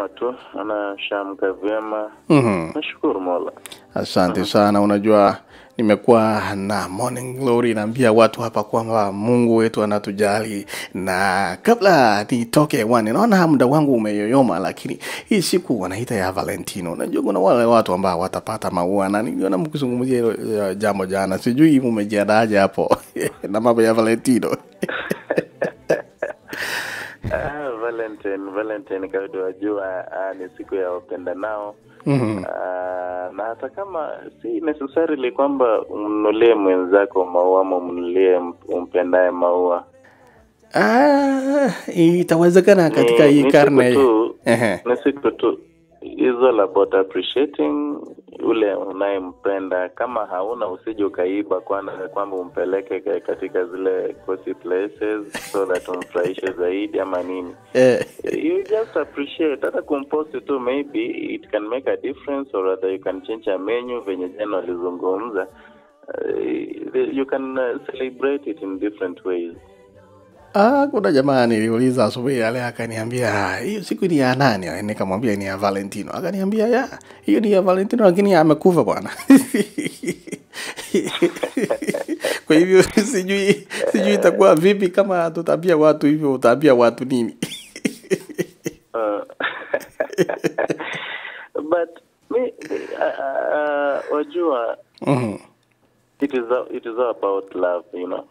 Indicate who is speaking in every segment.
Speaker 1: Mwema tu, anashamka vyema. Nashukuru Mola.
Speaker 2: Asante sana. Unajua nimekuwa na Morning Glory naambia watu hapa kwamba Mungu wetu anatujali, na kabla nitoke hewani naona muda wangu umeyoyoma, lakini hii siku wanaita ya Valentino. Unajua kuna wale watu ambao watapata maua, na niliona mkizungumzia hilo jambo jana, sijui mmejiandaaje hapo na mambo ya Valentino.
Speaker 1: Valentine kawaida wajua ni siku ya wapendanao. Na hata kama si necessarily kwamba umnunulie mwenzako maua ama umnunulie umpendaye maua.
Speaker 2: Itawezekana katika hii karne.
Speaker 1: Ni siku tu is all about appreciating ule unayempenda. Kama hauna usije ukaiba kwamba umpeleke katika zile cozy places so that umfurahishe zaidi ama nini. You just appreciate. Hata kumpost tu maybe it can make a difference, or rather you can change a menu venye jana walizungumza. You can celebrate it in different ways.
Speaker 2: Kuna jamaa niliuliza asubuhi ya leo akaniambia hiyo siku ni ya nani? Nikamwambia ni ya Valentino. Akaniambia ya, hiyo ni ya Valentino lakini amekufa bwana. Kwa hivyo sijui itakuwa vipi kama tutaambia watu hivyo, utaambia watu nini?
Speaker 1: But me wajua, it is all about love, you know.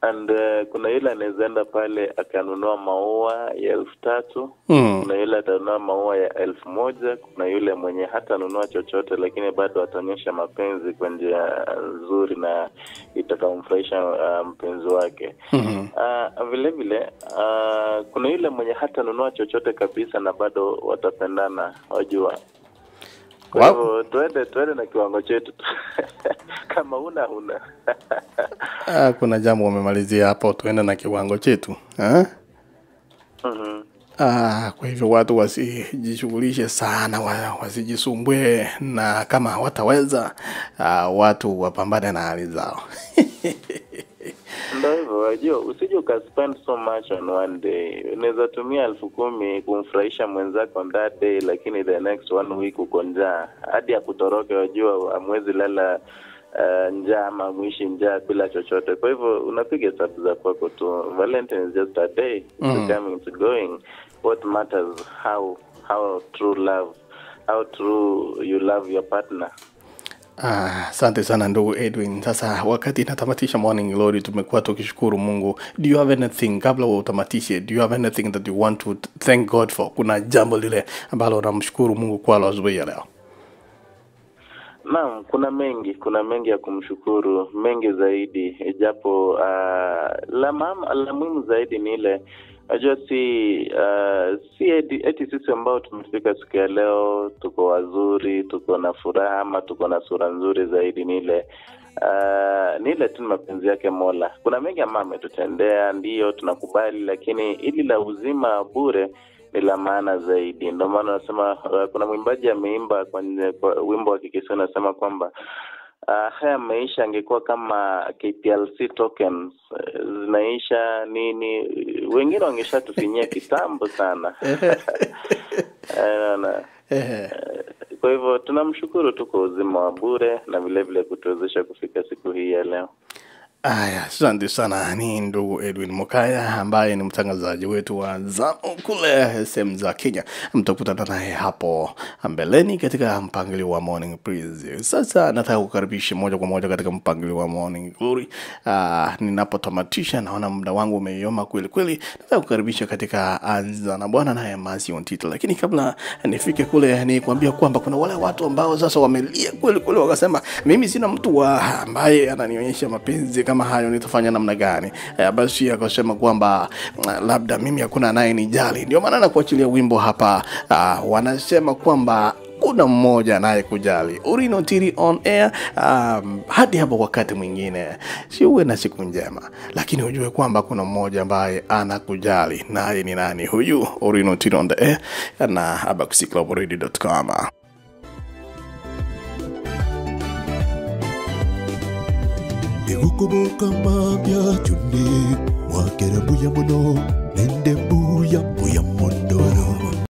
Speaker 1: And kuna yule anayeenda pale akanunua maua ya 3,000, kuna yule atanunua maua ya 1,000, kuna yule mwenye hata nunua chochote lakini bado ataonyesha mapenzi kwa njia nzuri na itakamfurahisha mpenzi wake. Vile vile kuna yule mwenye hata nunua chochote kabisa na bado watapendana, wajua. Kwa hivyo tuende na kiwango chetu. Kama huna.
Speaker 2: Kuna jambo umemalizia hapo, tuende na kiwango chetu. Kwa hivyo watu wasijishughulishe sana, wasijisumbue, na kama wataweza watu wapambane na hali zao.
Speaker 1: Ndio hivyo, wajua usije ukaspend so much on one day. Unaweza tumia 10,000 kumfurahisha mwenzako on that day, lakini the next one week uko njaa hadi akutoroke. Wajua hamwezi lala njaa ama mwishi njaa bila chochote. Kwa hivyo unapiga hesabu za kwako tu. Valentine is just a day. It's coming, it's going. What matters how true love, how true you love your partner.
Speaker 2: Asante sana ndugu Edwin. Sasa wakati natamatisha Morning Glory tumekuwa tukishukuru Mungu. Do you have anything kabla utamatishe? Do you have anything that you want to thank God for? Kuna jambo lile ambalo unamshukuru Mungu kwalo asubuhi ya leo?
Speaker 1: Naam, kuna mengi ya kumshukuru, mengi zaidi, ijapo la muhimu zaidi ni ile unajua si eti sisi ambao tumefika siku ya leo tuko wazuri, tuko na furaha ama tuko na sura nzuri zaidi, ni ile ni ile tu mapenzi yake Mola. Kuna mengi ambayo ametutendea, ndio tunakubali, lakini ili la uzima bure ni la maana zaidi. Ndio maana nasema kuna mwimbaji ameimba kwenye wimbo wa Kikiswahili anasema kwamba haya maisha angekuwa kama KPLC tokens zinaisha nini, wengine wangeshatufinyia kitambo sana. Kwa hivyo tunamshukuru tu kwa uzima wa bure na vile vile kutuwezesha kufika siku hii ya leo.
Speaker 2: Aya, asante sana. Ni ndugu Edwin Mokaya ambaye ni mtangazaji wetu wa zamu kule sehemu za Kenya. Mtakutana naye hapo mbeleni katika mpangilio wa Morning Praise. Sasa nataka kukaribisha moja kwa moja katika mpangilio wa Morning Glory. Ninapotamatisha naona muda wangu umeyoma kweli kweli. Nataka kukaribisha katika Anza na Bwana naye Mercy Ontito. Lakini kabla nifike kule ni kuambia kwamba kuna wale watu ambao sasa wamelia kweli kweli wakasema mimi sina mtu wa ambaye ananionyesha mapenzi kama hayo, nitafanya namna gani? Basi akasema kwamba labda mimi hakuna anayenijali. Ndio maana nakuachilia wimbo hapa. Wanasema kwamba kuna mmoja anayekujali. Orino Tiri on air. Hadi hapo wakati mwingine. Si uwe na siku njema, lakini ujue kwamba kuna mmoja ambaye anakujali. Naye ni nani huyu? Orino Tiri on the air na abaxiclub.com.
Speaker 3: Igukubuka mabya chuni mwakera mbuya muno nende mbuya mbuya muno.